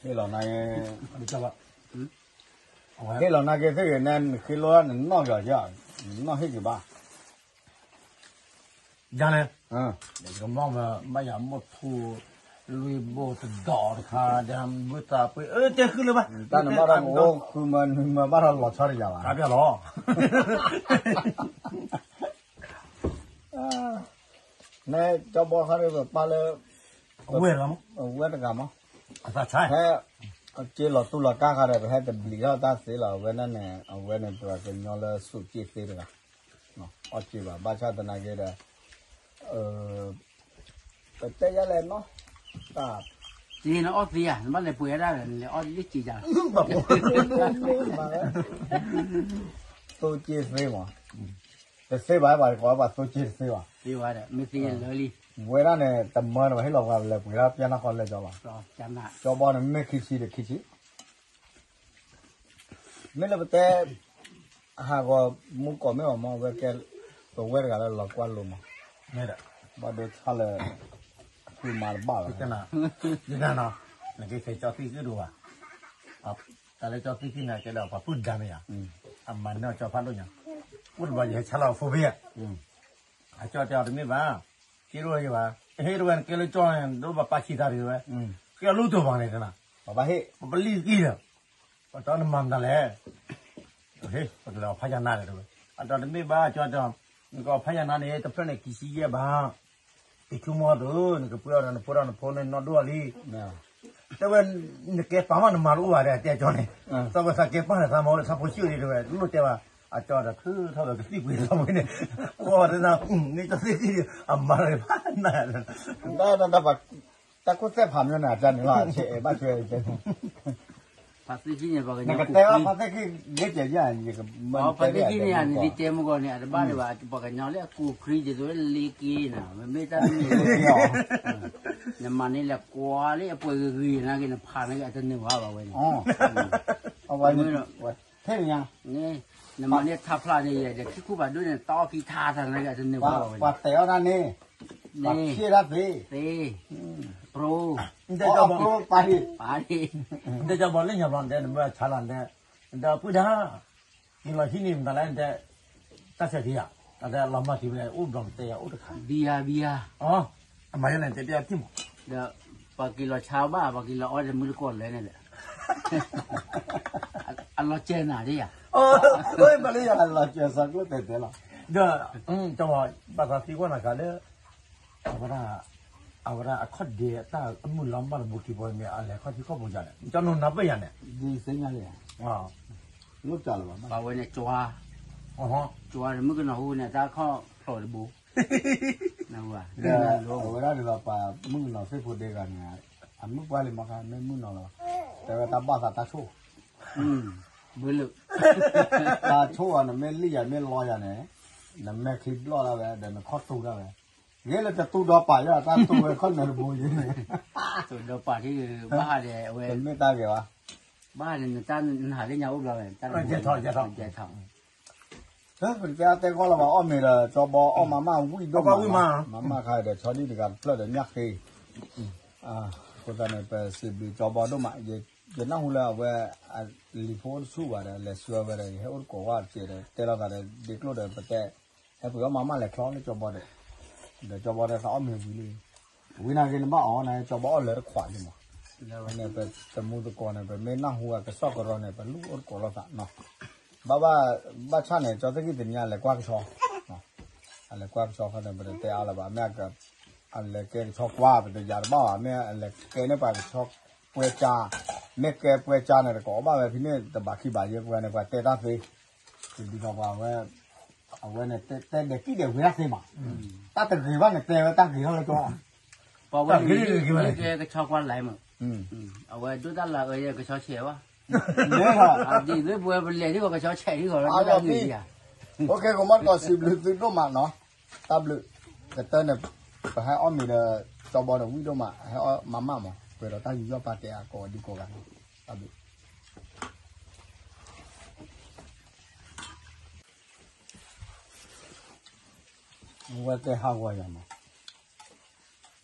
ဟ့ၣ်လီၤနၤ, ဟ့ၣ်လီၤနၤက့ၤသ့ၣ်ဂ့ၤန့ၣ် နဃ့လိနနီၢ်က့ၤအီၤ, နနီၢ်ဟ့ၣ်က့ၤဘၣ်, ယန့ၣ်, ကမီၢ်မဘၣ်ယၤမိၢ်ထူ, လွံၢ်ဘိတဒီးတခါ, ဒၣ်ဘုသးပှ့ၤ အၢ တဲဃုလၢၤဘၣ်, တၢ်နဘၣ်ဒီးအိၣ်ဃုမၢနွံမၢဘၣ်ဒီးလီၤဆီတယၤဘၣ်, ကဘၣ်လီၤ န့ၣ်ကၠီဘီခါဒီးပပာ်လၢ, ဝဲတဂၤမး, ဟဲ, က့ၤလီၤတူၢ်လီၤကာ်ခါဒီး ပဟဲတဘျံးထီၣ်တၢ်သ့လီၤ, အဝဲန့ၣ်န့ၣ် အဝဲန့ၣ်ပှၤကညီလၢစူးက့ၣ်သ့တဂၤ, အီၣ်က့ၤဘၣ် ဘၣ်ဆၣ်သနာ်က့ဒီး, ပတဲယၤလဲၣ်နီၤ, တၢ်, နအီၣ်သ့ဧါ, နဘၣ်လဲၤပှ့ၤဒၣ်ဒီး နလဲၤအီၣ်လၢက့ၤယၤ, သိက့ၣ်သ့မး, တသ့ဘၣ် ပှၤကိးဝဲပှၤသိက့ၣ်တသ့ဘၣ်, မ့ၢ်သ့လၢလံ, ဝဲဒၣ်န့ၣ် တမၢန့ၣ် ပှၤဟ့ၣ်လီၤပှၤလဲၤပှ့ၤဒၣ်ပျဲနီၢ်ကီၢ်လၢကၠီလီၤ, ကၠီဘီန့ၣ် မ့ၢ်ခံဆံဒီးခံဆံ မ့ၢ်လၢပတဲ, ဟးဂီၤမူကိးမ့ၢ်အီၤမး ဝဲကဲ, ပဝဲတဂၤလၢလီၤကွၢ်လိမး, ဘၣ်ဒိဆါလၢ, ဃုမၤတဘၣ်လီၤ, ယနၤနီၤ, နက့ၤဖဲကၠီသံၣ်ကဒိၣ်ဘၣ်, တၢ်လၢကၠီသံၣ်သ့ၣ်န့ၣ် ကဲဒီးပှၤပုၢ်ဒၢ်မ့ၢ်ယၤ, အမၤနၢၤကၠီဖးဒိၣ်ညါ, အိၣ်တဘျီယဟဲဆါလီၤဖိဖ့ဧါ, အကၠီတဲအီၤတမ့ၢ်ဘၣ်, က့ၤဒိၣ်ဝဲယဘၣ်, ဟ့ၣ်ဒိၣ်ဝဲနကဲလၢကၠီန့ၣ် ဒိၣ်ဘၣ်ပာ်ဆံးတၢ်တဂ့ၤဝဲ, ကဲအလိၣ်တိာ်ဘၣ်န့ၣ်တနၤ, ပပလံၣ်သံဒီး, ပတီနမၤမတၤလဲၣ်, ပကလဲၤအီၤဖးယၤနါဒီးတဝဲ, အတီတမ့ၢ်ဘၣ်ကၠီတဲ, နကအီၤဖးယၤနါန့ၣ် တဖျၢၣ်န့ၣ်ခံဆံယဲၢ်ဘၣ် တဆိကမိၣ်အသိး နကပှ့ၤအီၤဒီးနဖိဒီးနဖိန့ၣ်နီၢ်ဒိၣ်အီၤလံ, တဲဝဲ, နကဲပာ်မးနမၤတအိၣ်ဘၣ်ဒီးတဲကၠီန့ၣ်, သးဝဲသးကဲပာ်န့ၣ် သးမၤဝဲဒီးသးဖိဆံၣ်အိၣ်ဒံးတဲဝဲ လိၣ်တဲဘၣ်, အကၠီဒီးထုးထီၣ်ဒီးကသံၣ်ပှ့ၤသးဝဲန့ၣ်, ကွၢ်ဝဲတနၤ, န့ၣ်ကၠီသံၣ်သံၣ်ဒီး အမၤလၢဖးနါ, တၢ်ခိၣ်သဲၣ်ဖးမၠိန့ၣ် အကၠီန့ၣ်လီၤ အဆဲးအဲၣ်ဘၣ်ဆဲးတဲ ဖါသ့ၣ်ခံန့ၣ် ပှၤကညီကိးချံ, ဖါသ့ၣ်ခံန့ၣ် နဒ်တဲမုၢ်ဂီၤန့ၣ် အတဘၣ်ဒံးဘၣ် ပှၤကညီလၢအကိးချံဒ်သိးလၢလ့က့ၤနၤ မ့မ့ၢ်တၢ်တမံၤလၢ နမၤန့ၢ်လဲၤကွၢ်လၢအပှဲၤဂ့ၤဂ့ၤနာ်က့ နဖးနာ်က့ အတနုာ်ဘၣ်ဝဲန့ၣ်, နမၤန့ၢ်ထးဖျါန့ၣ် ဒီးခံခူၣ်ဖးဒိၣ်န့ၣ် တီခံထါသးနာ်က့ အတနုာ်ဘၣ်ဝဲန့ၣ်, ပှၤတဲအီၣ်တၢ်န့ၣ်, ပှၤဖျ့တၢ်သ့, ပရိ, တဲကၠီဘီလၢညါဘျီတဲ နမ့ၢ်ဆါလီၤတဲ, ဒီးပုၢ်ဒၣ် က့ၤလီၤဟံးန့ၢ်မတၤလဲၣ်တဲ, တၢ်ဆဲးထံဧါ, အတဲလီၤမၢ်ထံဖဲလဲၣ် အိၣ်ဘျီမတဲယၤအိၣ်တခါ, ဘံယၤဘံယၤ, အမၤယဲလဲၣ်တဲပျဲထံမး, ဒီးပှၤက့ၤလီၤဆါဘၣ် ပှၤက့ၤလီၤအီၣ်တမုၢ်တကိးလဲၣ်န့ၣ်လဲၣ်, အလီၤစဲၤနၤဒ်ယၤ, ပှၤလၢယၤလီၤစဲၤစးကျိၣ်တဲာ်တဲလီၤ, ဒီး, ဘၣ်သးသံကွၢ်နၤခါလၢ အဝဲဒၣ်, အဝဲဒၣ်အခီၣ်ဒ့တၢ်အမုၢ်လီၤမၢ်တဘိခံဘိမ့ၢ် အလဲၤခီၣ်ထံခီၣ်ဘိယၤလဲၣ် ကၠီနီၤနၢ်ပၢၢ်ယၤန့ၣ်, လၢတၢ်လၢၤဘၣ် ပဝဲန့ၣ်ကၠွါ, ကၠွါန့ၣ် မုၣ်ကနီၤဟူန့ၣ် တၢ်ခီၣ်ဖျိးတဘိ, အဝဲဒၣ်ဒ်သိးပှၤမုၣ်ကနီၤသ့ၣ်ဖိဒ့ဂၤန့ၣ်, အမုၣ်ပှၢ်လံမီခါ မ့ၢ်မုၣ်နီၤလီၤ, တဲဝဲတၢ်ဘၣ်သးတၢ်ဆိၣ် ဘၣ်လၢ, တၢ်ဆိၣ်အီၤ နမ့ၢ်လံၣ်ယၤမ့ၢ်လီယၤန့ၣ်, နမဲာ်ချံဘျီၣ်ဒၣ်ဝဲ ဒီးနခီၣ်တူဒၣ်ဝဲ, ဂ့ၤလၢတတူဒီပာ်ယၤ တၢ်တူဝဲခီၣ်နၢၤတဘိယဲန့ၣ်, တမ့ၢ်တၢ်ဂ့ၤဘၣ်, ဘၣ်န့ၣ်နတၢ်နဟးလၢညါအိၣ်ဘျီဝဲ, တၢ်နဟးလၢညါအိၣ်ဘျီ, တဲအတဲဂီၢ်လီၤဘၣ် အီၣ်မ့ၤဒီး ကၠီဘီအီၣ်မၤမၢ်ဝံၣ်ဒိၣ်မး, မၤမၢ်ခါဒီး ဆီဒံၣ်တဂၤတဖျၢၣ်ဒီးညၣ်ဃ့ အဃိသတးန့ၣ် ပစံးဘျုးကၠီဘီဒိၣ်မး, ယနၢ်ဟူလၢအဝဲ, အလံၤဖိအိၣ်တဆူၣ်ဘၣ်ဒီး လဲၤဆှၢဝဲဒီး ယဟဲအိၣ်တကိးဝဲတစဲးဒီး တဲလိာ်သးဒီး ဒ့ကျိၣ်ဒီး ပတဲ, ဟဲပှ့ၤအီၣ်မၤမၢ်လဲၤချီလၢကၠီဘီဒီး, ဒီးကၠီဘီဒီးသးအီၣ်မ့ၤဝံၤလံ, ဝံၤနာ်က့နဘၣ်အီၣ်နၤ ကၠီဘီအီၣ်လၢတခွးလံမး, န့ၣ်ပတမူသကိးန့ၣ် ပမ့ၢ်နၢ်ဟူအကစီၣ်ကရီန့ၣ် ပလူၤအိၣ်တကိးလိာ်သးနီၤ, ဘၣ်ဘၣ်, ဘၣ်ဆၣ်န့ၣ် ကၠီသ့ၣ်ဂံၢ်တနံၤအလဲၤကွၢ်ကဆီ အလဲၤကွၢ်ကဆီခီန့ၣ် ပတတဲအါလၢၤဘၣ် မ့ၢ်အလဲၤကဲကဆီကွၢ် ပတယၤတဘၣ်ဘၣ် မ့ၢ်အလဲၤကဲန့ၢ်ပှၤကဆီပွဲစား, မ့ၢ်ကဲပွဲစားန့ၣ် တကအီၣ်ဘၣ်ဝဲဖဲန့ၣ် တဘၣ်ခံဘၣ်ယဲၢ်ပှၤန့ၣ် ပှၤတဲတၢ်သ့, ဒ်သိးပှၤဝဲ, အဝဲန့ၣ် တဲဒဲးကံၣ်ဒဲးဝဲတၢ်သ့မး, တၢ်တဂ့ၤဘၣ်န့ၣ် တဲဝဲတၢ်ဂ့ၤထီၣ်လၢကၠီ, ပှၤဝဲန့ၣ် မ့ၢ်ကဲကဆီကွၢ်လဲမး, အဝဲဒိၣ်တၢ်လၢအၢယဲၢ်ကဆီဆဲးဘၣ် ဒ်သိးပဝဲပလဲၤထံၣ်ဂီၤကဆီဆဲးထံဂီၤလၢတၢ်ဂ့ၤယၤ, ကမီၢ်တကိးစံးဘျုးသုဒိၣ်မးနီၤ, တၢ်ဘျုး, ကတၢၢ်န့ၣ်, ပဟဲအီၣ်မ့ၤဒီး ကၠီဘီဒီးဝံၣ်ဒိၣ်မး ဟဲအီၣ်မၤမၢ်မး ပှဲၤဒီးတၢ်ယူးယီၣ်ပာ်ကဲအကိးဒံကိးဂၤ, တၢ်ဘျုး အဝဲတဲဟးဂီၤယၤမး,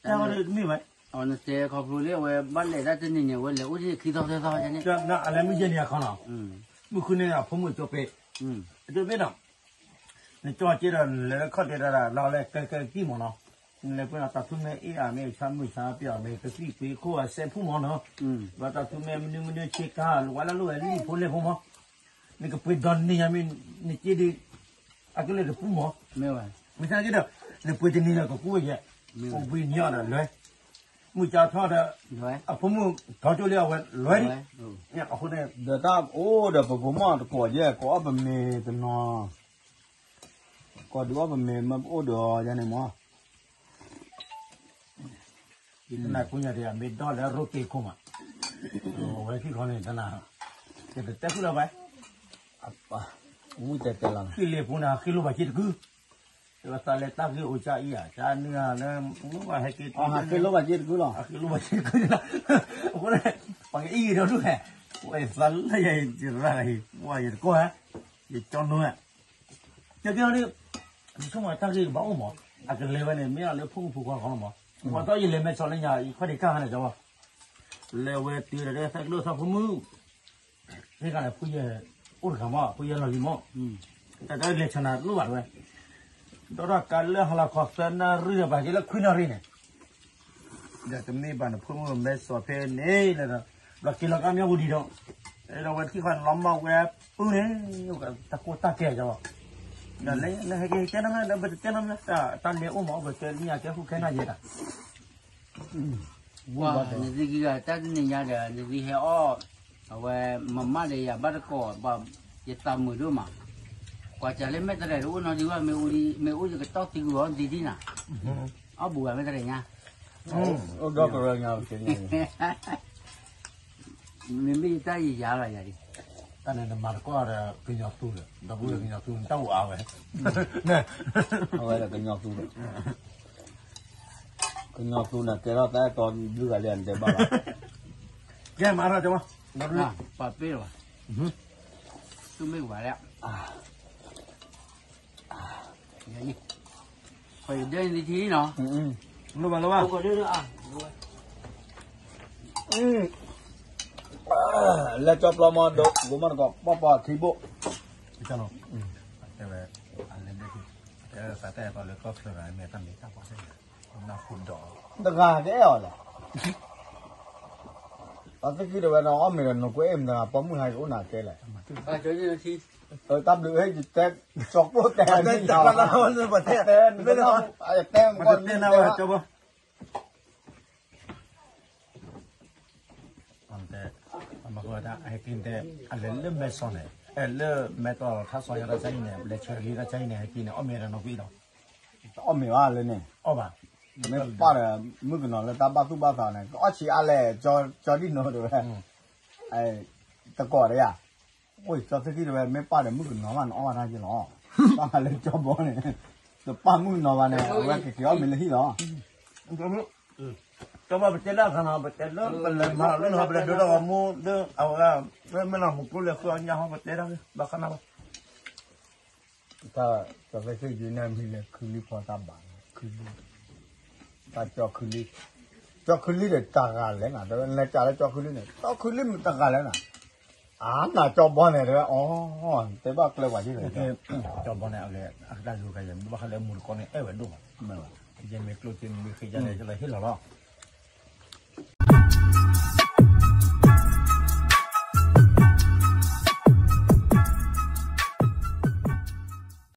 တၢ်ဝဲတမ့ၢ်ဘၣ်, နတဲခီဖျိလၢအဝဲဘၣ်လဲၤတၢ်တနံၤန့ၣ် အဝဲလဲၤအိၣ်ဒ်ခံသီသၢသီန့ၣ်, အလဲၤမုၢ်ယဲၢ်နံၤအခီနီၤ, မုၢ်ဃုန့ၣ်အဖိမုၣ်ကၠိပ့, အဒိဘ့ၣ်နီၤ, နကၠီက့ဒီးနလဲၤလၢခီၣ်တဲတၢ်လီၤလၢကကကံၢ်မးနီၤ, နလဲၤပှဲၤနီၤတၢ်ထူမဲအ့ၣ်အမ့ၢ်ဆါမုၢ်ဆါပျီၤမ့ၢ်ကသံၣ်ပ့ၤခိၣ်အစဲးဖူမးနီၤ, ဘၣ်တၢ်ထူမဲမနုၤမနုၤဆ့ကၤ လဝဲလၢလိၣ်ဝဲလံၣ်ဖိလဲၣ်ဖိမး, နကပှ့ၤဒီနံၤညါမ့ၢ် နက့ဒီး အကလဲၤတပူမး, မ့ၢ်ဆါက့ဒီး နပှ့ၤတနံၤညါကကူဝဲယဲၢ်, အိၣ်ဘှံးနံၤအီၤဒီးလွဲ, မုၢ်ကၠါထီၣ်ဒီး အဖိမုၣ်ထီၣ်ကၠိလံအဝဲလွဲဒံး, အဃိန့ၣ် ဒီးတၢ်အိၣ်ဒီးပကိးမီၢ်တကိးယဲၢ် ကိးအီၣ်ပမ့ၤတနီၤ, ကိးဒုးအီၣ်ပမ့ၤမ့ၢ်ပအိၣ်ဒီးယဲၢ်န့ၣ်မး ယတနၢ်ကူညါတယၤ မ့ၢ်ဒီၣ်လၢရိက့ၤခိၣ်မး, အဝဲသ့ၣ်ခီန့ၣ် တနၢ်, ယတတဲဃုာ်လီၤဘၣ်, ဝံၣ်တဲတဲလီၤ, ဃ့လ့ၣ်ပူၤန့ၣ် ဃ့လိၣ်ဘၣ်စ့တကု, တၢ်သးလဲတၢ်ဂ့ၢ်အိၣ်ကၢ်အံၤဧါ, ကၢ်နုၢ်ဧါလၢ, ဟဲက့ၤလိၣ်ဘၣ်စ့တကုလီၤ, ဃ့လိၣ်ဘၣ်စ့တကုန့ၣ်လီၤ, အဃိန့ၣ် ပှၤကအံၣ်ဂ့ၤဒီးဒူၣ်ဟဲ, ပှၤယသးလၢယယရၣ်ဂ့ၤ, ပှၤယတကိးဧါ, ယကၠီနိဧါ ကဲကဲအီၤဒ်, ယဆိကမိၣ်တၢ်ဂ့ၢ်ကဘၣ်အိၣ်မး, အကလဲၤဝဲန့ၣ် မ့ၢ်အီၤလၢဖိမုၣ်ဖိခွါဃီလီၤမး, ပှၤသီယလဲၤမဲာ်ဆီးလၢညါ ယခွဲးဒံးကၢ်ဟါန့ၣ်ကၠီဘၣ်, လဲၤဝဲတုၤဒီးတၢ်သၢကလိၣ်သီဖိမုၣ်, ဟ့ၣ်ခါန့ၣ် ဖုယဲၢ်အိၣ်တဂၤမး ဖုယဲၢ်လီၤလံမး, တၢ်တၢ်လဲၤဆၢနၤလိၣ်ဘၣ်တဝဲ, ဒီးတၢ်ကးလၢဟါလီၤခီသၢနၣ်ရံၣ်ဒီးပှၤက့ၤလၢခွံနၣ်ရံၣ်န့ၣ် ဒီးတမ့ၢ်ဘၣ်နဖိမုၣ်မဲာ်ဆီးဖဲန့ၣ်လၢဒီး, ဘျီက့ၤလီၤကါမၠီပူၤဒံးဒီး, အဲၣ်ဒိးဝဲတခံခီန့ၣ်လီၤမၢ်ဝဲပုၢ်န့ၣ်, တၢ်ကိၢ်တၢ်ကဲကၠီ, ဒီးလဲၤဟဲက့ၤတဲနီၢ်မး ဒီးပတတဲနီၢ်မး, တၢ်လဲၤအိၣ်မး ပတဲလၢညါကဲဃုခဲနၢ်ယဲတၢ်, ဝါ, နသုကံၢ်ဂၤတၢ်တနံၤညါဒီး နသုဟဲအီၣ်, အဝဲမမၣ်ဒီးယၤဘၣ်တကိး, ယသးမုာ်ဒိၣ်မး, ကွၢ်စၢ်လၢမဲာ်တရဲၣ်တအိၣ်နီတဒုဘၣ်, မ့ၢ်အိၣ်ယကတီၢ်သံကွံာ်အီၤဒ်ဒ်နၤ, အီၣ်ဘူးဂၤမဲာ်တရဲၣ်ညါ အိၣ်ဒီကရၢညါ, မ့မ့ၢ်ယတၢ်ယယၤလီၤယၤဒ်, တၢ်န့ၣ်နမၤတကီၢ်ဒီးကညီသူဒီး ဒီပုၢ်ဝဲၢ်ကညီသူန့ၣ် တၢ်အိၣ်အါဝဲ, အဝဲဒီးကညီသူဒီး, ကညီသူန့ၣ် ကဲထီၣ်တၢ်အဲၣ်တီဘျုးဂၤလံ နတဲဘၣ်လီၤ, ကဲမၤထီၣ်ကၠီ, ပှၤပ့ၢ်လီၤဘၣ်, သူမ့ၢ်ကဘၣ်လဲၣ် ယဒၢနထံနီၤ, လိၣ်ဘၣ်လိၣ်ဘၣ်, လဲၤကၠီပျီမီၤဒိး ဂိၤမီၣ်တကီး ပီၢ်ပီၢ်ခံဘိၣ်, တဲဝဲ, တဲသးတၢ်အဲၣ်တီလၢကီၢ်ချၢဂၤ မ့ၢ်တၢ်မ့ၢ်တၢ်ပှၤတဲ, နၢ်ဟူဒီး, တဂၤကအဲၣ်အီၤလဲၣ် ပှၤသ့ၣ်ခံတဝဲဒီး အီၣ်မ့ၤဒီးနိးကွဲအ့ၣ်မတဂၤ ပိာ်မုၣ်ဟဲကအိၣ်နၤကဲလဲၣ်, တၢ်ဘျုးဟဲယတဲ, ကၠီကျိၣ်တဲ, တဲ, တဲ, တဲ, တဲ, တဲ, အမၤကဒၣ် ဟဲက့ၤတဲ, အလဲၤလၢမဲာ်စီၤန့ၣ် အဲၣ်လၢမဲာ်တီၢ်ထါစီၤယၤတၢ်ဆါအံၤန့ၣ် လဲၤဆဲးလံတၢ်ဆါအံၤန့ၣ် ဟဲက့ၤန့ၣ် အီၣ်မ့ၤဒီးနိးကွဲအ့ၣ်ဒီး, တအီၣ်မ့ၤဘၣ်လၢန့ၣ်, အီၣ်ဘၣ်, မ့ၢ်ပၢ်ဒီး မုၣ်ကနီၤလၢတၢ်ဘၣ်သူၣ်ဘၣ်သးန့ၣ် ကအီၣ်ဆံးအါလဲၣ်, ကၠီဒ်နိးတဝဲ, တကိးဒီးယၤ, အိၣ်ကၠီသ့ၣ်ခံတဝဲ မ့ၢ်ပၢ်ဒီးမုၣ်ကနီၤဘၣ်န့ၣ် အီၣ်ဘၣ်တၢ်က့လီၤ, ပၢ်လၢကၠီဘီန့ၣ်, တပၢ်မုၣ်ကနီၤဘၣ်န့ၣ် အဝဲကက့ၤအီၣ်မ့ၤလၢဟံၣ်လီၤ ကၠီဘီပတဲလၢအခါနီၤ ပတဲလၢပလဲၤမၤလီၤလၢနီၤ ပလဲၤဒိတၢ်ဂီၤမူ လၢအဝဲ, မ့ၢ်လီၤမူကျိၣ်လဲၤဃုအီၣ်ညၣ်ဟီ ပတဲတၢ်ဘၣ်ခါနီၤဘၣ်, တၢ်ကၠီသ့ၣ်ခံယုၢ်န့ၣ်မံၤလဲၤခုလံဖီတၢ်ဘၣ်, ခုလံ, တၢ်ကၠီခုလံ, ကၠီခုလံဒီးတဂၤလဲၣ်နၤ တဝဲလဲၤကၠီလၢကၠီခုလံန့ၣ် ကၠီခုလံမ့ၢ်တဂၤလဲၣ်နၤ, အါနၤကၠီဘီန့ၣ် တဝဲအီၤ, တဲဘၣ်ကျဲပှၤက့ၤ, ကၠီဘီန့ၣ် အကတၢၢ်ယိၤကယဲၢ် မ့ၢ်ဘၣ်ဃးလၢမူတကိးန့ၣ် အဲၣ်ဝဲဒိၣ်မး, ယဲမ့ၢ်ကျိၣ်စ့မ့ၢ်ဃ့ယဲၢ်လဲၣ် ယလီၤဟ့ၣ်လီၤလီၤ